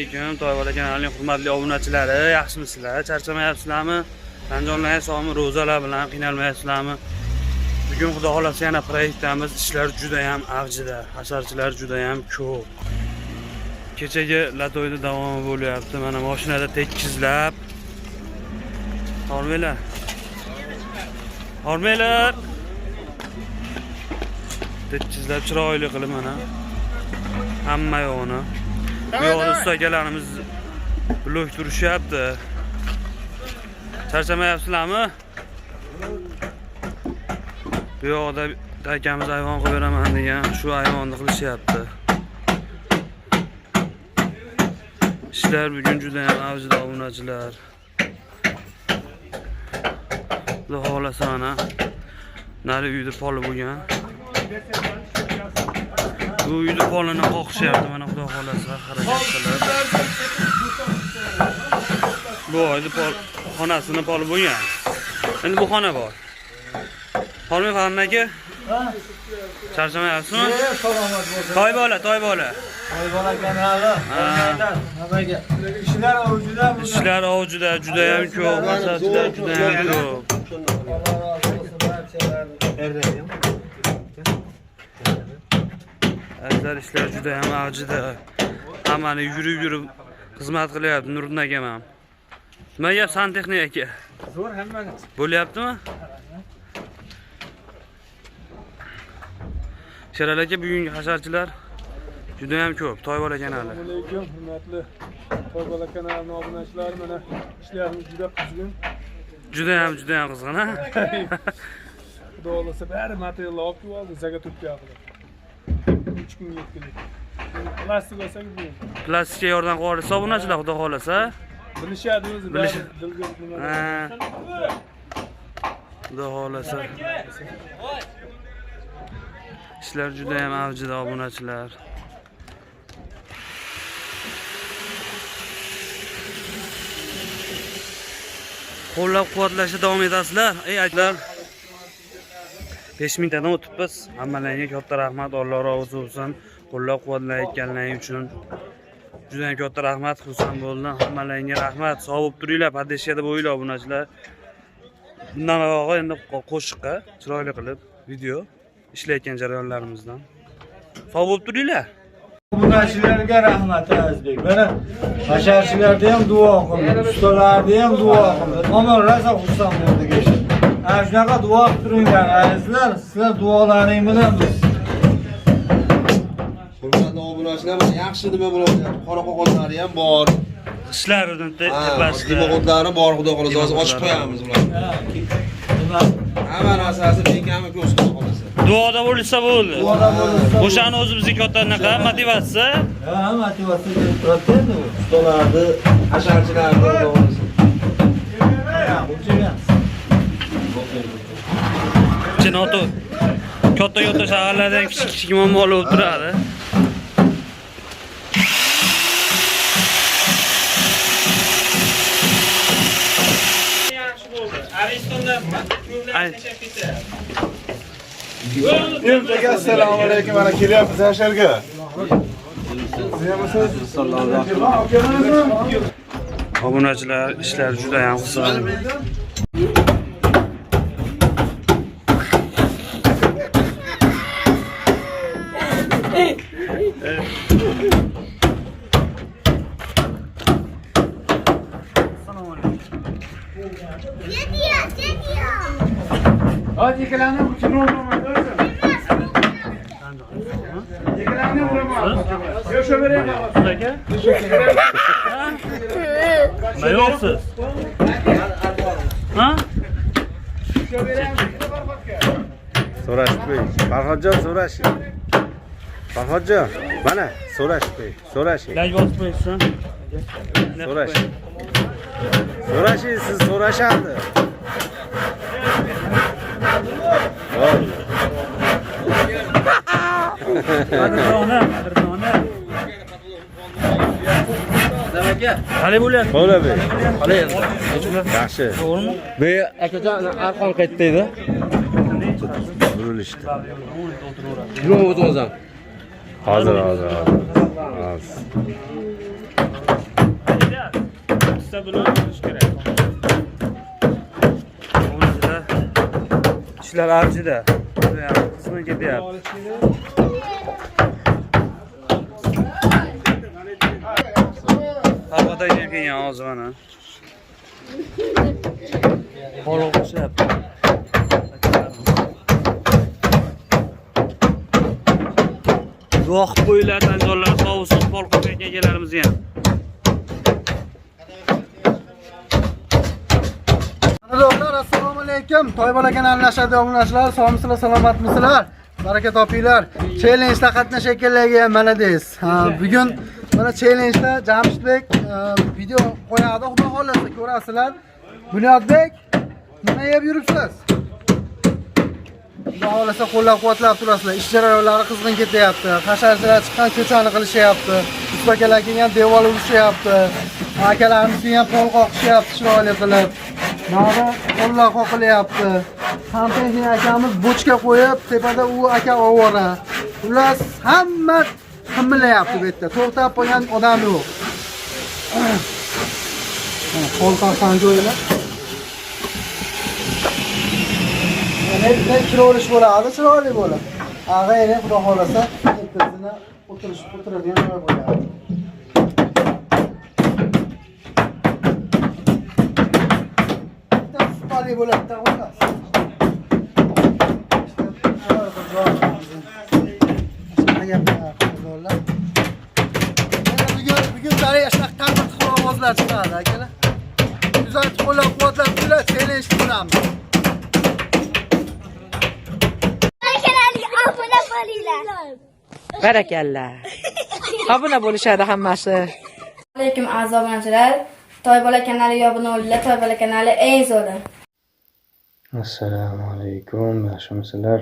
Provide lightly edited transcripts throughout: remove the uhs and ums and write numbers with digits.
Alaykum Toybola kanalining hurmatli obunachilari, yaxshimisizlar? Charchamayapsizlarmi? Andijonlar sog'mi? Ro'zalar bilan qiynalmayapsizlarmi? Bugun Xudo xolasa yana proyektdamiz. Ishlar juda ham avjida, hasharchilar juda ham ko'p. Kechagi латой ni davomi bo'lyapti. Mana mashinada tekizlab. Hormanglar. Hormanglar. Tekizlab chiroyli qilib mana. Hamma yo'g'ini. Bu yoqda usta akalarimiz blok turishyapti. Charchamayapsizlarmi? Bu yoqda bitta akamiz ayvon qilib beraman degan, shu ayvonni qilishyapti. Ishlar bugun juda ham avjida, obunachilar. Xudo xohlasa mana nari uyda poli bo'lgan. Bu uyni polini qoqishyapti mana, Xudo xohlasa harakat qilib. Bu oyni pol xonasini poli bo'lgan. Endi bu xona bor. Hormang, Fahmi aka. Charchamayapsizmi? Salomat bo'lsin. Toy bola, toy bola. Toybola kanali. Nimaga? Ishlar avjida. Ishlar avjida, juda ham ko'p, hasharchilar juda ham ko'p. Alloh rozi bo'lsin barchalardan. Azizlar, ishlar juda ham avjida. Hammani yurib-yurib xizmat qilyapti Nuriddin akam ham. Nima gap, santexnik aka? Zo'r hammani. Bo'lyaptimi? Sherali aka, bugungi hasharchilar juda ham ko'p. Toybola kanali. Assalomu alaykum, hurmatli Toybola kanalining obunachilari. Mana ishlarimiz juda qizg'in. Juda ham, juda ham qizg'in, ha? Xudo xohlasa bari materiallar olib kelib oldi, заготовка qilib. 3 kunga yetkilik. Plastik olsak bu. Plastikka yordam qilib yuborsa obunachilar, Xudo xohlasa. Bilishadi o'zi, bari dilga nima. Ha. Xudo xohlasa. Ishlar juda ham avjida, obunachilar. Qo'llab-quvvatlashda davom etasizlar. Ey akalar. 5000 tadan o'tibmiz. Hammalaringga katta rahmat. Alloh rozi bo'lsin. Qo'llab-quvvatlayotganlaring uchun. Juda ham katta rahmat, xursand bo'ldim. Hammalaringga rahmat. Sog' bo'lib turinglar, поддержка da bo'linglar, obunachilar. Bundan oyog'i endi qo'shiqqa chiroyli qilib video ishlayotgan jarayonlarimizdan. Sog' bo'lib turinglar. Obunachilarga rahmat, Azizbek. Mana hasharchilarda ham duo qildim, ustalarda ham duo qildim. Omon rosa xursand bo'ldik eshit. Ana shunaqa duo qilib turinglar, azizlar. Sizlar duolaring bilan biz. Hurmatli obunachilar, mana yaxshi nima bo'lyapti? Qora qog'ozlari ham bor. Ishlarini Ha, tepasida. Dimoqodlari bor, Xudo xohlasa hozir ochib qo'yamiz ularni. Ha, nima? Hamma narsasi bekami ko'z, Xudo xohlasa. Duoda bo'lsa bo'ldi. Duoda bo'lsa. O'shani o'zi bizga katta anaqa motivatsiya. Ha, motivatsiya berib turadi endi u. Ustalarni, hasharchilarni, Xudo xohlasa. Ha, o'lchagan. Chinoto katta katta shaharlardan kichik kichik muammolar bo'lib turadi. Yaxshi bo'ldi. Aristonda Ay. tashlab ketdi. Aka, assalomu alaykum. Mana kelyapmiz hasharga. Obunachilar, ishlar juda ham qizg'in. Geliyor, geliyor. Hadi ikkilarni uchini uraman, o'zim. Ikkilarni uraman. Yo'q, shu berayman. Aka? Nima yo'qsiz? Ha? So'rashib qo'ying. Farhodjon, so'rashing. Farhodjon, mana so'rashib qo'ying. So'rashing. Lag bosib qo'ysin. So'rashing. So'rashing, siz so'rashadi. Hop. Qadrdona, qadrdona. Qalay bo'lyapti? To'labek. Yaxshi. To'g'rimi? Bu akajon arqon qayerda edi? Burilishdi. Yurma o'zingizdan. Hozir, hozir, hozir. Hozir. Usta bilan qilish kerak. Obunachilar, ishlar avjida. Judayam qizg'in ketyapti. Farhod akam kelgan hozir mana. Pol o'qishyapti. Duo qilib qo'yinglar, tanjonlar sog' bo'lsin, pol qo'ygan akalarimizni ham. Qadrdonlar, assalomu alaykum. Toybola kanalini ashadi obunachilar, sog'misizlar, salomatmisizlar? Baraka topinglar. Challenge'da qatnashayotganlarga ham malades. Ha, bugun mana challenge'da Jamshidbek video qo'yadi, xudo xolasa ko'rasizlar. Bunyodbek, nima yeb yuribsiz? Xudo xolasa qo'llab-quvvatlab turasizlar. Ish jarayonlari qizg'in ketyapti. Hasharchilar chiqqan ko'chani qilishyapti. Ustakalar kelgan devor urishyapti. Akalarimiz kelgan pol qoqishyapti chiroyli qilib. Nari qo'llar qoqilyapti. Konteyner akamiz bochka qo'yib, tepada u aka ovora. Xullas, hamma qimillayapti bu yerda. To'xtab qolgan odam yo'q. Pol qoqqan joylar. Ne chiroyli bo'ladi, chiroyli bo'ladi. Ag'ayni xudo xolasa, ertasini o'tirish o'tiradigan joy bo'ladi. Bitta stoli bo'ladi, xullas. Bugun bari shunaqa taqir-tuqir ovozlar chiqadi, akalar. Kuzatib qo'llab-quvvatlab turinglar, challenge qilamiz. Kanaliga obuna bo'linglar. Barakalla. Obuna bo'lishadi hammasi. Alaykum aziz obunachilar. Toybola kanaliga obuna bo'linglar. Toybola kanali eng zo'ri. Assalomu alaykum, yaxshimisizlar?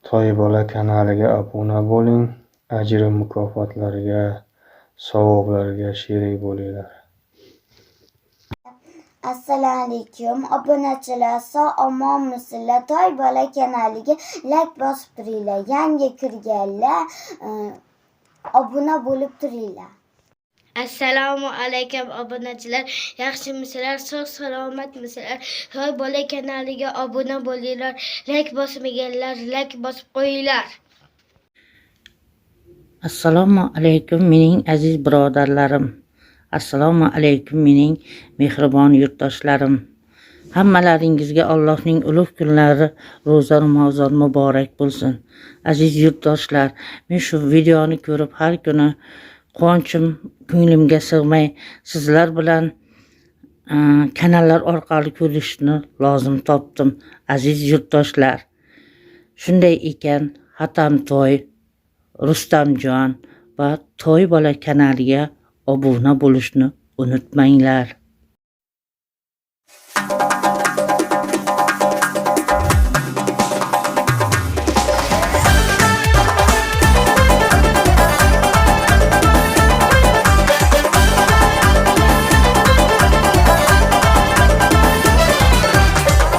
Toybola kanaliga obuna bo'ling, ajr mukofotlariga, savoblarga sherik bo'linglar. Assalomu alaykum obunachilar, sog' omonmisizlar? Toybola kanaliga like bosib turinglar. Yangi kirganlar obuna bo'lib turinglar. Assalomu alaykum obunachilar, yaxshimisizlar, sog' salomatmisizlar? Toybola kanaliga obuna bo'linglar, like bosmaganlar like bosib qo'yinglar. Assalomu alaykum mening aziz birodarlarim. Assalomu alaykum mening mehribon yurtdoshlarim. Hammalaringizga Allohning ulug' kunlari, ro'za Ramazon muborak bo'lsin. Aziz yurtdoshlar, men shu videoni ko'rib har kuni quvonchim ko'nglimga sig'may sizlar bilan kanallar orqali ko'rishni lozim topdim, aziz yurtdoshlar. Shunday ekan, Hatamtoy, Rustamjon va Toybola kanaliga obuna bo'lishni unutmanglar.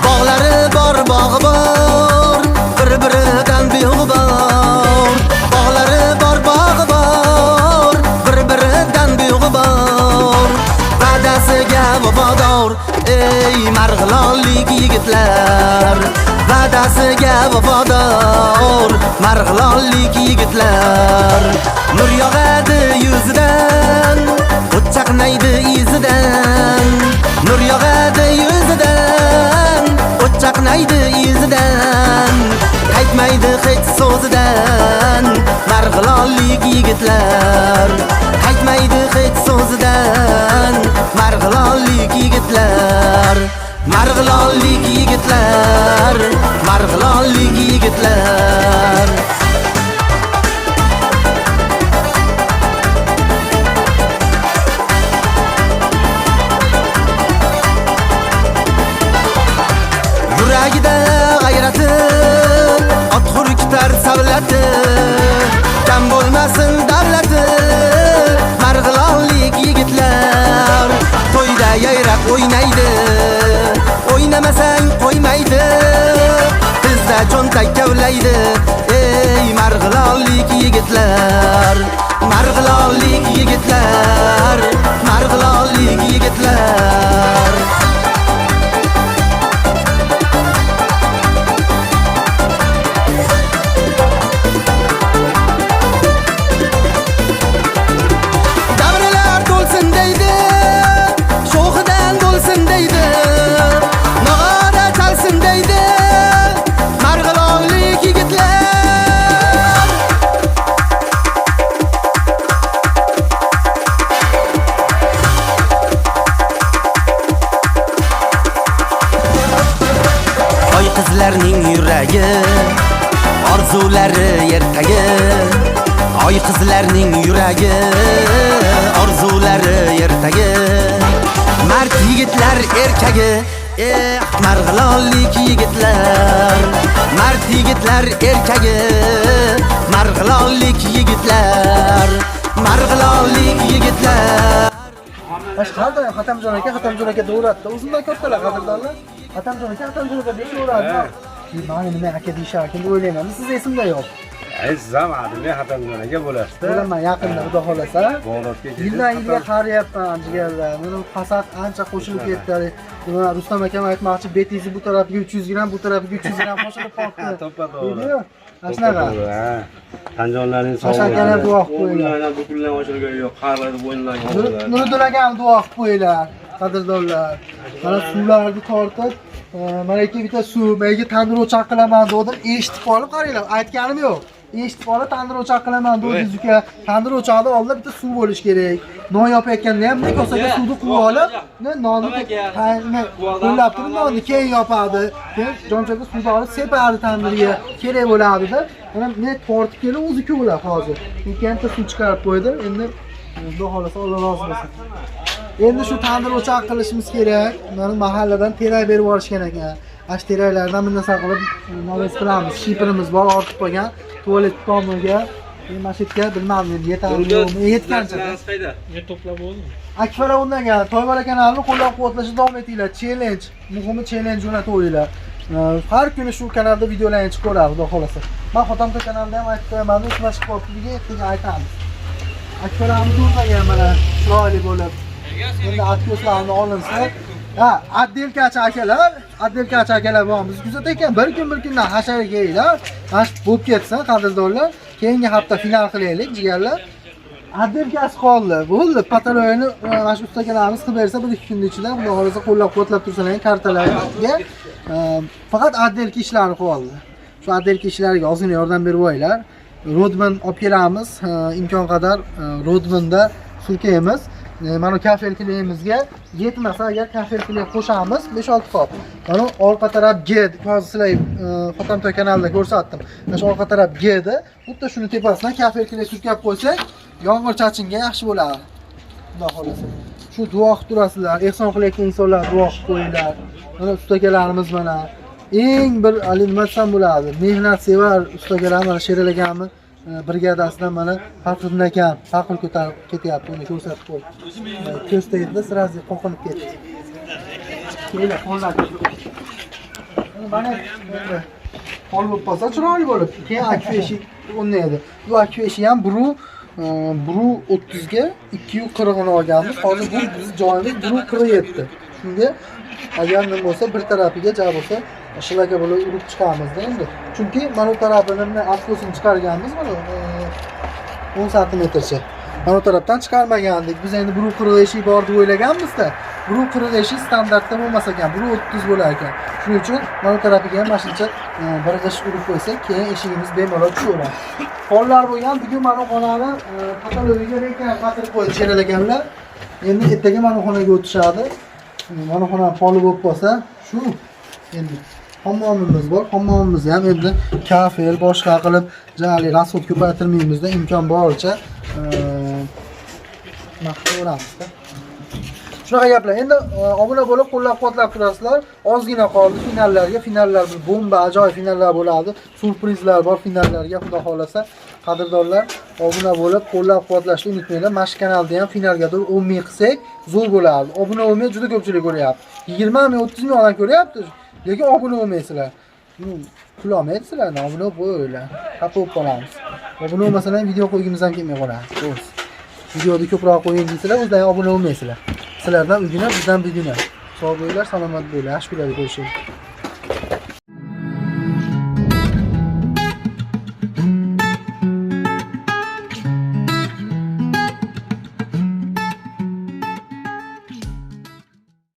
Bog'lari bor, bog'i bor, bir-biridan beg'ubor. Bog'lari bor, bog'i bor, bir-biridan beg'ubor. Va'dasiga vafodor, ey marg'ilonlik yigitlar. Va'dasiga vafodor, marg'ilonlik yigitlar. Nur yog'adi yuzidan, o't chaqnaydi izidan. Nur yog'adi yuzidan, o't chaqnaydi izidan. Qaytmaydi hech so'zidan, marg'ilonlik yigitlar. Qaytmaydi hech so'zidan, marg'ilonlik yigitlar. Marg'ilonlik yigitlar, marg'ilonlik yigitlar. Yuragida g'ayrati, ot hurkitar savlati, kam bo'lmasin davlati, marg'ilonlik yigitlar. To'yda yayrab o'ynaydi, o'ynamasang qo'ymaydi, bizda cho'ntak kavlaydi, ey marg'ilonlik yigitlar. Marg'ilonlik yigitlar, Marg'ilonlik yigitlar. Davralar to'lsin deydi, sho'xidan to'lsin deydi, nog'ora chalsin deydi, Marg'ilonlik yigitlar. Oy qizlarning yuragi, orzulari ertagi. Oy qizlarning yuragi, orzulari ertagi. Mard yigitlar erkagi, Marg'ilonlik yigitlar. Mard yigitlar erkagi, Marg'ilonlik yigitlar. Marg'ilonlik yigitlar. Har doim Hatamjon aka, Hatamjon aka deyaveradi. O'zimdan kattalar qadrdonlar. Hatamjon aka, Hatamjon aka deyaveradi. Mani nima aka deyisharkan deb o'ylayman. Siz esimda yo'q. Siz ham adimli Hatamjon aka bo'lasizda. Bo'laman yaqinda, xudo xolasa. Bog'dodga kelib. Yildan yilga qariyapman jigarlar. Mana fasad ancha qo'shilib ketdi. Mana Rustam akam aytmoqchi, betingizni bu tarafiga 300 gram, bu tarafiga 300 gram qo'shilib qolibdi. To'ppa-to'g'ri. Mana shunaqa. Ha. Tanjonlarning sog'lig'i. Akalar duo qilib qo'yinglar. O'yinlardan butunlay ochilgani yo'q, qarlarni bo'yinlarga oldilar. Nuriddin akam duo qilib qo'yinglar, qadrdonlar. Mana suvlarni tortib, mana ikki bitta suv, menga tandir o'choq qilaman dedim, eshitib qolib qaranglar, aytganim yo'q. Eshitib olib tandir o'choq qilaman dedingiz uka. Tandir o'chog'ida oldida bitta suv bo'lish kerak. Non yopayotganda ham bunday kosaga suvni quyib olib, nonni qo'llab turib nonni keyin yopadi. Keyin jonchaga suvni olib separdi tandirga. Kerak bo'ladi-da. Mana ne tortib kelib o'zi ko'lab hozir. Keyin bitta suv chiqarib qo'ydi. Endi Xudo xolasa Alloh rozi bo'lsin. Endi shu tandir o'choq qilishimiz kerak. Mana mahalladan terak berib yuborishgan ekan. Ash teraklardan bir narsa qilib namoz qilamiz. Shipirimiz bor, ortib qolgan. Tualet tomiga, mana shu yerga bilmadim endi yetadimi yo'qmi, yetgancha. Ne to'plab bo'ldimi? Akfara o'rnagan Toybola kanalini qo'llab-quvvatlashda davom etinglar. Challenge, muhimi challenge jo'nataveringlar. Har kuni shu kanalda videolarni chiqaveradi, xudo xolasa. Men Hotamtoy kanalida ham aytib qo'yaman, nima chiqib qolibdigi ertaga aytamiz. Akfaramiz o'rnagan mana chiroyli bo'lib. Endi atko'slarni olinsa, ha, addelkachi akalar, addelkachi akalar bor. Biz kuzatayotgan bir kun bir kundan hasharga kelinglar. Mana shu bo'lib ketsin, qadrdonlar. Keyingi hafta final qilaylik, jigarlar. Addelkasi qoldi. Bo'ldi. Pataloyini mana shu ustakalarimiz qilib bersa, 1-2 kunning ichida xudo xolasa qo'llab-quvvatlab tursalar kartalarga faqat addelka ishlari qoldi. Shu addelka ishlariga ozgina yordam berib qo'yinglar. Rodman olib kelamiz, imkon qadar Rodmanda surkaymiz. Mana kafel kilimizga yetmasa agar kafel kilim qo'shamiz 5-6 qop. Mana orqa taraf G, hozir sizlar Hotamtoy kanalida ko'rsatdim. Mana shu orqa taraf G da xuddi shuni tepasidan kafel kilim surkab qo'ysak, yomg'ir chachinga yaxshi bo'ladi. Xudo xolasa. Shu duo qilib turasizlar, ehson qilayotgan insonlar duo qilib qo'yinglar. Mana ustakalarimiz mana eng bir hali nima desam bo'ladi, mehnatsevar ustakalar mana Sherali akamni brigadasidan mana Faxriddin akam faqr ko'tarib ketyapti, uni ko'rsatib qo'y. Ko'z tegdi, sразу qoqinib ketdi. Kelinglar, qo'llar. Mana endi pol bo'lib qolsa chiroyli bo'lib, keyin akfa eshik o'rnaydi. Bu akfa eshik ham 1.30 ga 2.40 ni olganmiz. Hozir bu biz joyimiz 1.47. Shunga agar nima bo'lsa bir tarafiga ja bo'lsa shlaka bo'lib urib chiqamizda endi. Chunki mana bu tarafini nima avtobusini chiqarganmiz mana 10 santimetrcha. Mana bu tarafdan chiqarmagandik. Biz endi 1.40 eshik bor deb o'ylaganmiz-da. 1.40 eshik standartda bo'lmas ekan, 1.30 bo'lar ekan. Shuning uchun mana bu tarafiga ham mana shuncha bir g'ish urib qo'ysak, keyin eshigimiz bemalol tushaveradi. Pollar bo'lgan, bugun mana bu xonani patologiyaga rekan qatirib qo'ydi Sherali akamlar. Endi ertaga mana bu xonaga o'tishadi. Mana bu xona poli bo'lib qolsa, shu endi hammomimiz bor. Hammomimizni ham endi kafel boshqa qilib, jali rasxod ko'paytirmaymizda, imkon boricha nima qilaveramizda. Shunaqa gaplar. Endi obuna bo'lib qo'llab-quvvatlab turasizlar. Ozgina qoldi finallarga. Finallar bir bomba, ajoyib finallar bo'ladi. Syurprizlar bor finallarga, xudo xolasa. Qadrdonlar, obuna bo'lib qo'llab-quvvatlashni unutmanglar. Mana shu kanalda ham finalga 10 ming qilsak zo'r bo'ladi. Obuna bo'lmay juda ko'pchilik ko'ryapti. 20 ming, 30 ming odam ko'ryapti. Lekin obuna bo'lmaysizlar. Pul olmaysizlar, obuna bo'linglar. Xafa bo'lib qolamiz. Obuna bo'lmasalar ham video qo'ygimiz ham kelmay qoladi. To'g'risi. Videoda ko'proq qo'ying desalar, o'zlari obuna bo'lmaysizlar. Sizlardan ugina, bizdan bugina. Sog' bo'linglar, salomat bo'linglar. Yaxshi kunlarda ko'rishaylik.